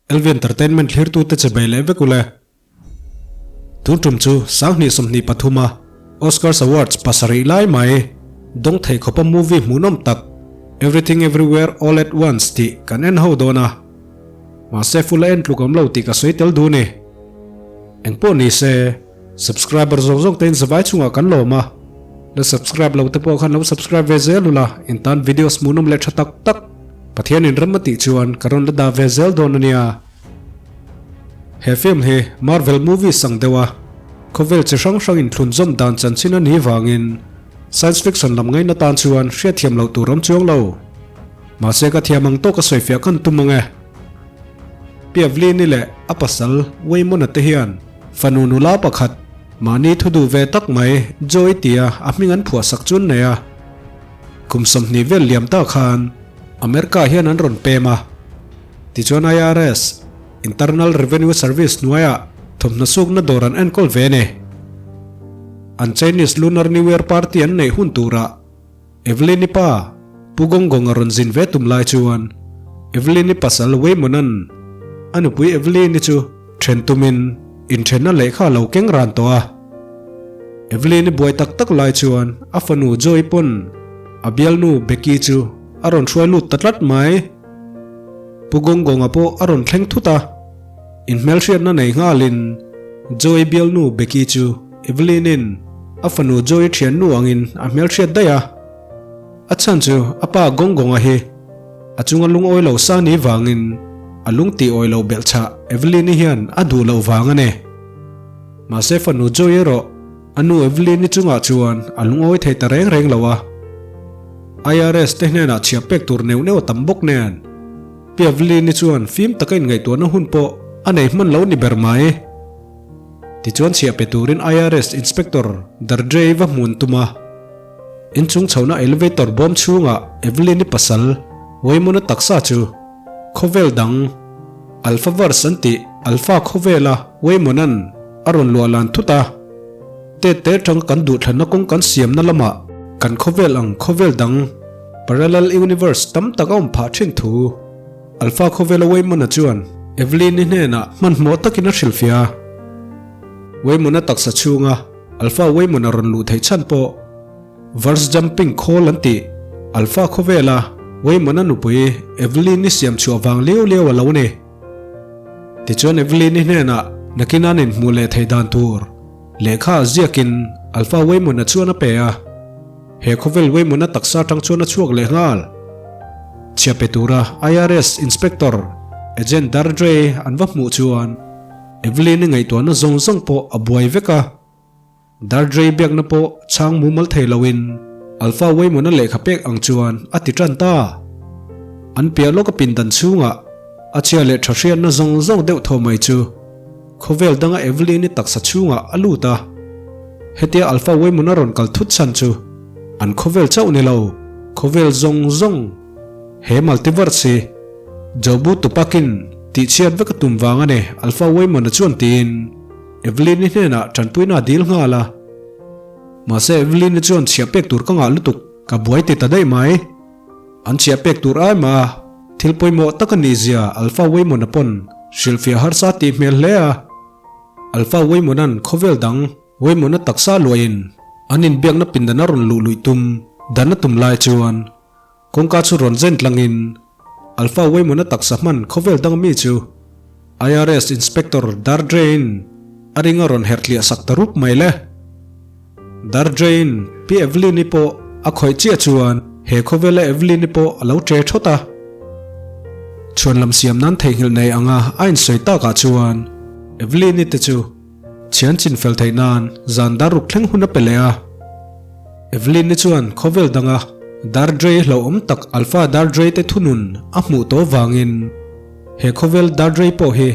LV Entertainment thlirtute che bei leh vek ule. Tun tum chu 2023 a Oscars Awards pasarih lai mai dawng thei khawpa movie hmuhnawm tak Everything Everywhere All At Once tih kan en ho dawn a. Mahse full a en tluk awm lo tih ka sawi tel duh ni. Engpawh ni se, subscriber zawng zawng te in zavai chungah kan lawm a. La subscribe lo te pawh khan lo subscribe ve zel ula, in tan videos hmuhnawm leh tha tak tak Pathian in ram a tih chuan ka rawn la dah ve zel dawn a nia. He film hi Marvel movies ang deuh a, khawvel chi hrang hrang in thlunzawm dan chanchin a nih vangin science fiction lam ngaina tan chuan hriatthiam loh tur awm chuang lo. Mahse ka thiam ang tawk a sawifiah kan tum ang e. Piavlini leh a pasal Waymon-a te hian fanu nula pakhat mahni thu duh ve tak mai Joy tia a hming an phuah sak chu an nei a. Kum 20 vel liam ta khan America hian an rawn pem a. Tichuan IRS, Internal Revenue Service, hnuaiah thawmhnaw sukna dawr an enkawl ve a ni. An Chinese Lunar New Year party an neih hun turah Evelyn-i pa, Pu Gongong a rawn zin ve tum lai chuan Evelyn-i pasal Waymona'n a nupui Evelyn-i chu then tumin inthenna lehkha a lo keng ran tawh a. Evelyn-i buai tak tak lai chuan a fanu Joy pawn a bialnu Becky chu a rawn hruai lut ta tlat mai. Pu Gongong-a pawh a rawn thleng thut a, inhmelhriatna nei nghalin Joy bialnu Becky chu Evelyn-in a fanu Joy thiannu angin a hmelhriat daih a. A chhan chu a pa Gongong-a hi a chunga lungawi lo sa ni vangin a lung tih awi lo belhchhah Evelyn-i hian a duh loh vang a ni. Mahse fanu Joy erawh a nu Evelyn-i chungah chuan a lungawi thei ta reng reng lo a. IRS te hnenah chhiah pek tur neuh neuh a tam bawk nen Pi Evelyn-i chuan fim taka inngaihtuahna hun pawh a nei hman lo ni ber mai. Tichuan chhiah pe turin IRS Inspector Dardrey va hmun tum a. Inchung chhohna elevator bawm chhungah Evelyn-i pasal Waymon-a taksa chu khawvel dang Alphaverse an tih Alpha khawvela Waymon-a'n a rawn luah lan thut a. Tet te atanga kan duhthlanna kawng kan siamna lamah kan khawvel ang khawvel dang parallel universe tam tak a awm phah thin thu Alpha khawvela Waymon-a chuan Evelyn-i hnenah hmanhmawh takin a hrilhfiah a. Waymon-a taksa chhunga Alpha Waymon a rawn luh theih chhan pawh Verse Jumping khawl an tih Alpha khawvela Waymon-a nupui Evelyn-i siam chhuah vang liau liau a lo ni. Tichuan Evelyn-i hnenah nakin an inhmuh leh theih dan tur lehkha a ziakin Alpha Waymon-a chuan a pe a. He khawvel Waymon-a taksa atang chuan a chhuak leh nghal. Chhia pe tura IRS Inspector Agent Dardrey an va hmuh chuan Evelyn-i ngaihtuahna zawng zawng pawh a buai vek a. Dardrey biakna pawh chhang mumal thei loin Alpha Waymon-a lehkha pek ang chuan a ti tan ta. An piah lawka pindan chhungah a chhia leh tha hriatna zawng zawng deuh thaw mai chu khawvel danga Evelyn-i taksa chhungah a lut a. Hetia Alpha Waymon-a rawn kal thut chhan chu an khawvel chauh ni lo, khawvel zawng zawng he multiverse hi Jobu Tupac-in tihchhiat vek a tum vang a ni Alpha Waymon-a chuan tiin Evelyn-i hnenah tanpuina a dil nghal a. Mahse Evelyn-i chuan chhiah pek tur ka ngah lutuk, ka buai ti ta daih mai. An chhiah pek tur ai mah a, thil pawimawh tak a nih zia Alpha Waymon-a pawn hrilhfiah harsa tih hmel hle a. Alpha Waymon-a'n khawvel dang Waymon-a taksa luahin an inbiakna pindan a rawn luh luih tum dan a tum lai chuan Kawngka chu rawn zen tlangin Alpha Waymon-a taksa hman khawvel dang mi chu IRS Inspector Dardrein a ring a rawn herh tliah sak ta rup mai le. Dardrein Pi Evelyn-i pawh a khawih chiah chuan he khawvela Evelyn-i pawh a lo che thawt a. Chhuan lam siam nan theihnghilh nei anga a insawi takah chuan Evelyn-i te chu Chhian chin fel theih nan zan dar ruk thleng hun a pe leh a. Evelyn-i chuan khawvel danga Dardrey hlauhawm tak Alpha Dardrey te thunun a hmuh tawh vangin he khawvel Dardrey pawh hi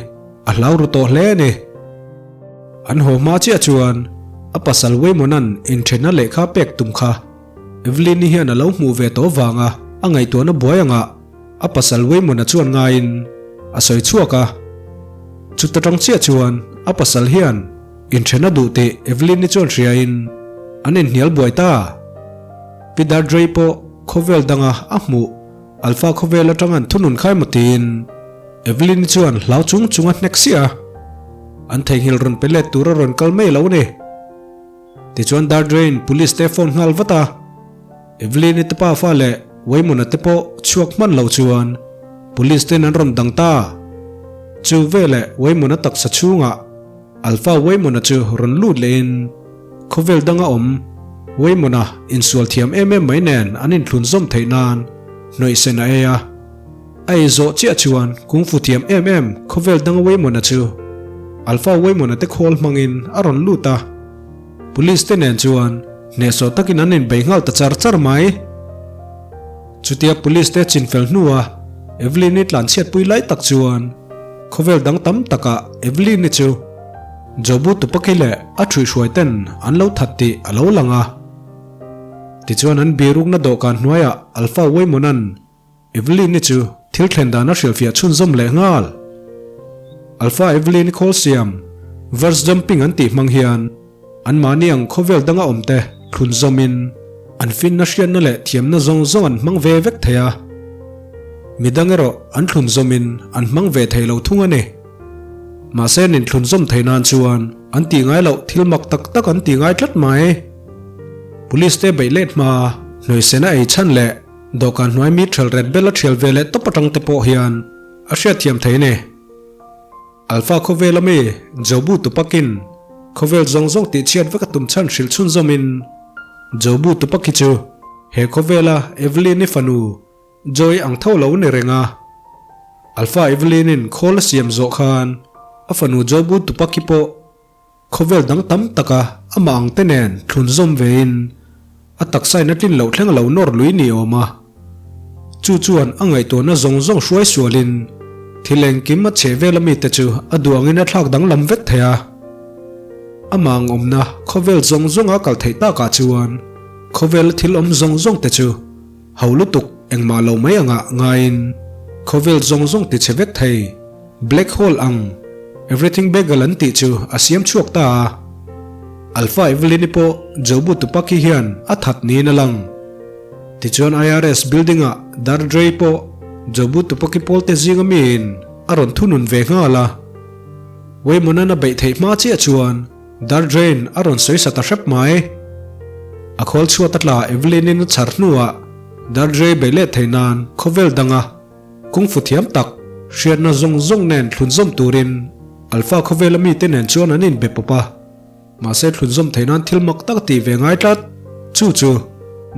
a hlau ru tawh hle a ni. An haw hma chiah chuan a pasal Waymon-a'n inthenna lehkha pek tum kha Evelyn-i hian a lo hmuh ve tawh vanga a ngaihtuahna buai angah A pasal Waymon-a chuan ngaiin a sawi chhuak a, chuta tang chiah chuan a pasal hian inthen a duh tih Evelyn-i chuan hriain an inhnial buai ta. Pi Dardrey pawh khawvel danga a hmuh Alpha khawvel atang an thunun khai maw tiin. Evelyn-i chuan hlau chung chung a hnek siah a, an theihnghilh rawn pe let tur a rawn kal mai lo a ni. Tichuan Dardrein police te phone nghal vat a, Evelyn-i te pa fa leh Waymon-a te pawh chhuak hman lo chuan police ten an rawn dang ta. Chu veleh Waymon-a taksa chhungah Alpha Waymon-a chu rawn lut lehin khawvel danga awm Waymon-a insual thiam em em mai nen an inthlun zawm theih nan hnawihsen a ei a. A ei zawh chiah chuan kungfu thiam em em khawvel danga Waymon-a chu Alpha Waymon-a te khawl hmangin a rawn lut a. Police te nen chuan hnehsawh takin an inbei nghal ta char char mai. Chutia police te chinfel hnua Evelyn-i tlanchhiatpui lai tak chuan khawvel dang tam takah Evelyn-i chu Jobu Tupaki leh a ṭhuihhruai ten an lo that tih a lo lang a. Tichuan an birukna dawhkan hnuaiah Alpha Waymon-a'n Evelyn-i chu thil thlen dan a hrilhfiah chhunzawm leh nghal. Alpha Evelyn-i khawl siam, verse jumping an tih hmang hian anmahni ang khawvel danga awmte thlunzawmin an finna hriatna leh thiamna zawng zawng an hmang ve vek thei a. Midang erawh an thlunzawmin an hmang ve thei lo thung a ni. Mahse an inthlunzawm thei nan chuan an tih ngai loh thil mak tak tak an tih ngai tlat mai. Police te beih let hma, hnuaisena ei chhan leh Dawhkan hnuai mi ṭhel ret bel a ṭhial ve leh tawp aṭang te pawh hian a hriatthiam thei a ni. Alpha khawvel ami Jobu Tupakin khawvel zawng zawng tihchhiat vek a tum chhan hrilh chhunzawmin Jobu Tupaki chu he khawvela Evelyn-i fanu Joy ang tho lo ni reng a. Alpha Evelyn-in khawl a siam zawh khan a fanu Jobu Tupaki pawh Khawvel dang tam taka amah ang te nen thlun zawm vein a taksain a tlin loh thleng a lo nawr lui ni awm a. Chu chuan a ngaihtuahna zawng zawng hruai sualin thil engkim a chheh vel ami te chu a duangin a thlak danglam vek thei a. Amah ang awmna khawvel zawng zawnga kal theih takah chuan khawvela thil awm zawng zawng te chu ho lutuk engmah lo mai angah ngaiin khawvel zawng zawng ti chhe vek thei. Black hole ang Everything Bagel an tih chu a siam chhuak ta a. Alpha Evelyn-i pawh Jobu Tupaki hian a that niin a lang. Tichuan IRS building-ah Dardrey pawh Jobu Tupaki pawlte zinga miin a rawn thunun ve nghal a. Waymonan a beih theih hma chiah chuan Dardreyn a rawn sawi sa ta hrep mai. A khawl chhuat a tla Evelyn-in a chhar hnuah Dardrey beih let theih nan khawvel danga Kungfu thiam tak, hriatna zawng zawng nen thlunzawm turin Alpha khawvela mite nen chuan an inbe pawp a. Mahse thlunzawm theih nan thil mak tak tih ve ngai tlat. Chu chu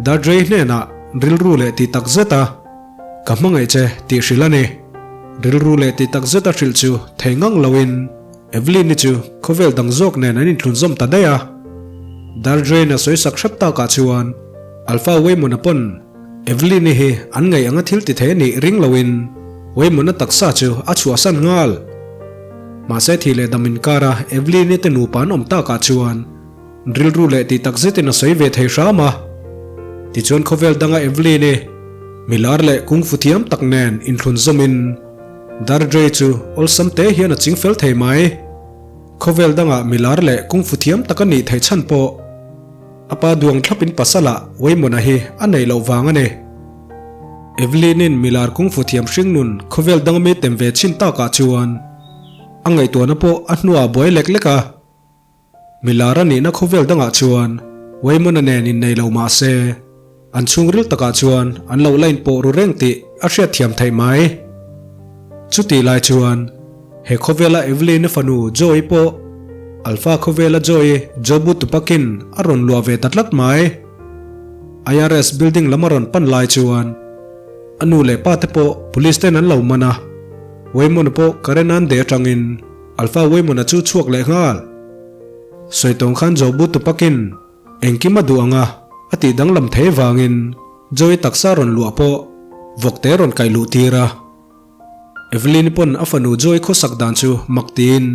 Dardrey hnenah rilru leh tih tak zet a, Ka hmangaih che tih hrilh a ni. Rilru leh tih tak zet a hrilh chu thei ngang loin Evelyn-i chu khawvel dang zawk nen an inthlunzawm ta daih a. Dardrey-in a sawisak hrep takah chuan Alpha Waymond-a pawn Evelyn-i hi an ngaih anga thil ti thei a nih ring loin Waymond-a taksa chu a chhuahsan nghal. Mahse thih leh dam inkara Evelyn-i te nupa an awm takah chuan rilru leh tih tak zetin a sawi ve thei hram a. Tichuan khawvel danga Evelyn-i milar leh kungfu thiam tak nen inthlun zawmin Dardrey chu awlsam te hian a chingfel thei mai. Khawvel danga milar leh kungfu thiam tak a nih theih chhan pawh A pa duang thlapin pasalah Waymon-a hi a neih loh vang a ni. Evelyn-in milar kungfu thiam hringnun khawvel dang mi tem ve chhin takah chuan a ngaihtuahna pawh a hnuah buai lek lek a. Milar a nihna khawvel dangah chuan Waymon-a nen innei lo mah se, an chhungril takah chuan an lo la inpawh ru reng tih a hriatthiam theih mai. Chutih lai chuan. He khawvela Evelyn-a fanu Joy pawh Alpha khawvela Joy Jobu Tupakin a rawn luah ve ta tlat mai. IRS building lam a rawn pan lai chuan a nu leh pa te pawh police ten an lo man a, Waymond-a pawh Karen an deh atangin Alpha Waymond-a chu chhuak leh nghal. Sawi tawng khan Jobu Tupakin engkim a duh ang a, a tih danglam thei vangin Joy taksa rawn luah pawh vawkte rawn kaih luh tir a. Evelyn pawn a fanu Joy khawsak dan chu mak tiin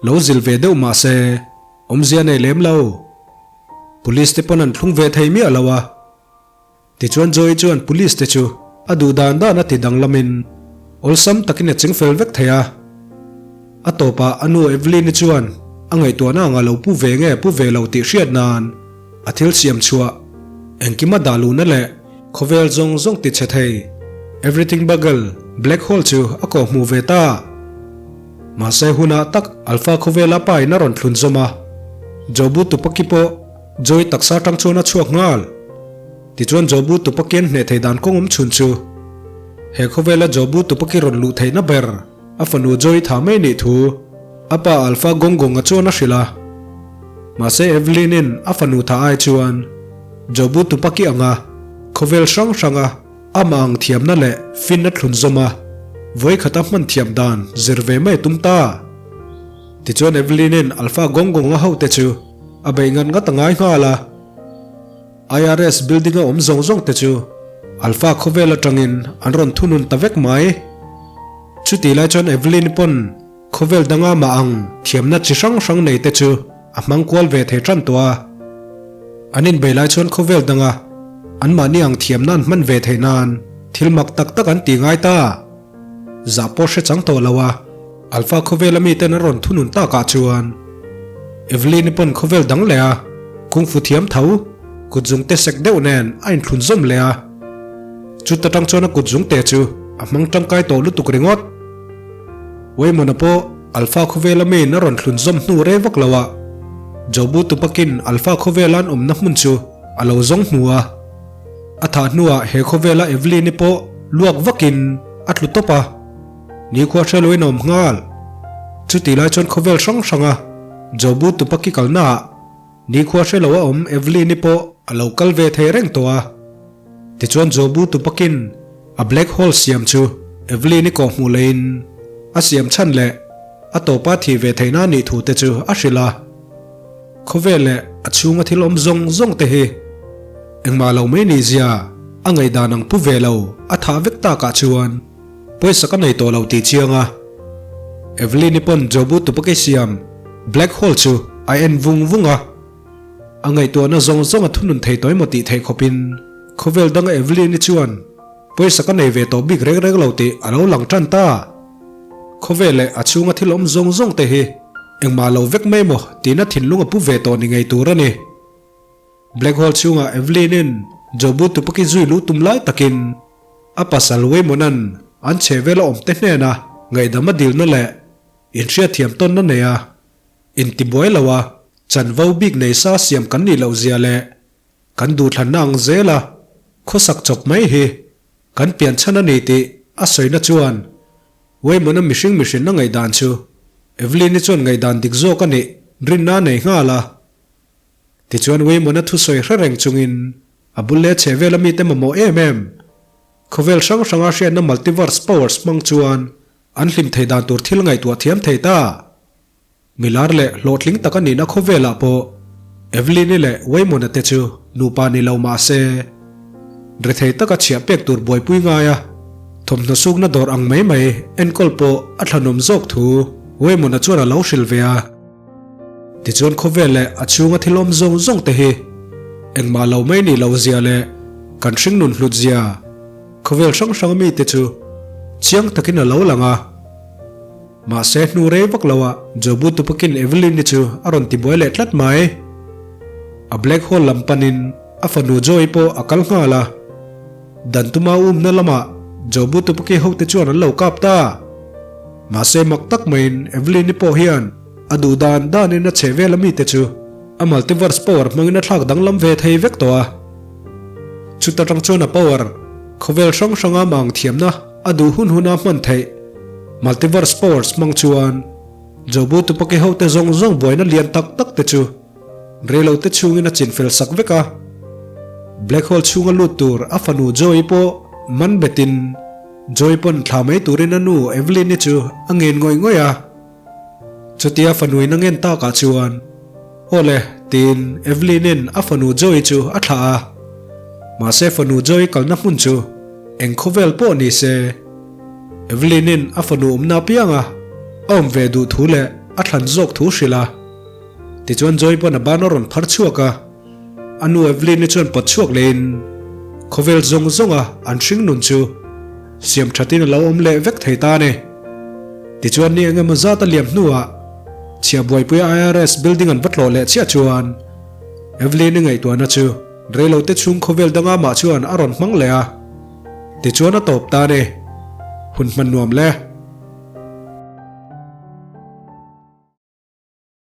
lo zil ve deuh mah se awmzia nei lem lo. Police te pawn an thlung ve thei miah lo a. Tichuan Joy chuan police te chu a duh dan dan a ti danglamin awlsam takin a chingfel vek thei a. A tawpah a nu Evelyn-i chuan a ngaihtuahna anga lo pu ve nge pu ve lo tih hriat nan a thil siam chhuah engkim a dah luhna leh khawvel zawng zawng ti chhe thei. Everything Bagel, Black Hole chu a kawhhmuh ve ta. Mahse hunah tak Alpha khawvela pa in a rawn thlun zawm a, Jobu Tupaki pawh Joy taksa atang chuan a chhuak nghal. Tichuan Jobu Tupaki an hneh thei dan kawng awm chhun chu he khawvela Jobu Tupaki rawn luh theihna ber a fanu Joy tha mai nih thu a pa Alpha Gonggonga chuan a hrilh a. Mahse Evelyn-in a fanu tha ai chuan Jobu Tupaki anga khawvel hrang hranga Amah ang thiamna leh finna thlun zawm a, vawikhata hman thiam dan zir ve mai tum ta. Tichuan Evelyn-in Alpha Gonggonga hote chu a beih ngat ngat a ngai nghal a. IRS building-a awm zawng zawng te chu Alpha khawvel atangin an rawn thunun ta vek mai. Chutih lai chuan Evelyn pawn Khawvel danga mah ang thiamna chi hrang hrang nei te chu a hmang kual ve thei tan tawh a. An inbei lai chuan khawvel danga anmahni ang thiamna an hman ve theih nan thil mak tak tak an ti ngai ta. Zah pawh hre chang tawh lo a, Alpha khawvela miten an rawn thunun takah chuan Evelyn-i pawn khawvel dang leh a kungfu thiam tho kutzungte sek deuh nen a inthlun zawm leh a. Chuta tang chuan a kutzungte chu a hmang tangkai tawh lutuk ringawt. Waymon-a pawh Alpha khawvela miin a rawn thlun zawm hnu rei vak lo ah Jobu tupakin Alpha khawvela an awmna hmun chu a lo zawng hmu a. A thah hnuah he khawvela Evelyn-i pawh luak vakin a tlu tawp a, nikhua hre loin a awm nghal. Chutih lai chuan khawvel hrang hranga Jobu tupaki kalnaah Nikhua hre lo a awm Evelyn-i pawh a lo kal ve thei reng tawh a. Tichuan Jobu tupakin a black hole siam chu Evelyn-i kawhhmuh leiin a siam chhan leh a tawpa thih ve theihna a nih thu te chu a hrilh a. Khawvel leh a chhunga thil awm zawng zawng te hi engmah lo mai nih zia a ngaihdan ang pu ve lo a thah vek takah chuan pawisa ka nei tawh lo tih chiang a. Evelyn-i pawn Jobu tupake siam black hole chu a en vung vung a. A ngaihtuahna zawng zawng a thunun thei tawh emaw tih theih khawpin khawvel danga Evelyn-i chuan pawisa ka nei ve tawh bik reng reng lo tih a lo lang tan ta. Khawvel leh a chhunga thil awm zawng zawng te hi engmah lo vek mai maw tihna thinlung a pu ve tawh ni ngei tur a ni. Black hole chhungah Evelyn-in Jobu tupaki zui luh tum lai takin a pasal Waymon-a'n an chhehvela awmte hnena ngaihdam a dilna leh inhriatthiam tawnna nei a intibuai lo a, chanvo bik nei sa siam kan nih loh zia leh kan duhthlanna ang zela khawsak chawp mai hi kan pian chhan a ni tih a sawina chuan Waymon-a mihring mihrinna ngaihdan chu Evelyn-i chuan ngaihdan dik zawk a nih rinna a nei nghal a. Tichuan Waymon-a thusawi hre reng chungin a bul leh chheh vela mite mamawh em em khawvel hrang hranga hriatna multiverse powers hmang chuan an hlim thei dan tur thil ngaihtuah thiam thei ta. Milar leh hlawhtling tak a nihna khawvelah pawh Evelyn-i leh Waymon-a te chu nupa ni lo mah se, rethei taka chhiah pek tur buaipui ngai a, thawmhnaw sukna dawr ang mai mai enkawl pawh a thlanawm zawk thu Waymon-a chuan a lo hrilh ve a. Tichuan khawvel leh a chhunga thil awm zawng zawng te hi engmah lo mai nih loh zia leh kan hringnun hlut zia khawvel hrang hrang mite chu chiang takin a lo lang a. Mahse hnu rei vak lo ah Jobu tupakin Evelyn-i chu a rawn tibuai leh tlat mai. A black hole lam panin a fanu Joy pawh a kal nghal a. Dan tuma umna lamah Jobu tupaki hote chuan an lo kap ta. Mahse mak tak maiin Evelyn-i pawh hian a duh dan danin a chhe vel a mite chu a multiverse power hmangin a thlak danglam ve thei vek tawh a. Chuta tang chuan a power khawvel hrang hranga mang thiamna a duh hun huna hman theih multiverse powers hmang chuan Jobu tupaki hote zawng zawng buaina lian tak tak te chu Reilote chhungin a chinfel sak vek a, Black hole chhunga lut tur a fanu Joy pawh man betin Joy pawn thla mai turin a nu Evelyn-i chu a ngen ngawih ngawih a. Chutia fanuin a ngen takah chuan, Aw le, tiin Evelyn-in a fanu Joy chu a thlah a. Mahse fanu Joy kalna hmun chu eng khawvel pawh ni se, Evelyn-in a fanu awmna apianga a awm ve duh thu leh a thlan zawk thu hrilh a. Tichuan Joy pawn a ban a rawn phar chhuak a, a nu Evelyn-i chuan pawt chhuak lehin khawvel zawng zawnga an hring nun chu siam thatin a lo awm leh vek thei ta a ni. Tichuan ni eng emaw zat a liam hnuah chhia buaipuia IRS building an va tlawh leh chiah chuan Evelyn-i ngaihtuahna chu reilote chhung khawvel danga mah chuan a rawn hmang leh a. Tichuan a tawp ta ni. Hun hman nuam le.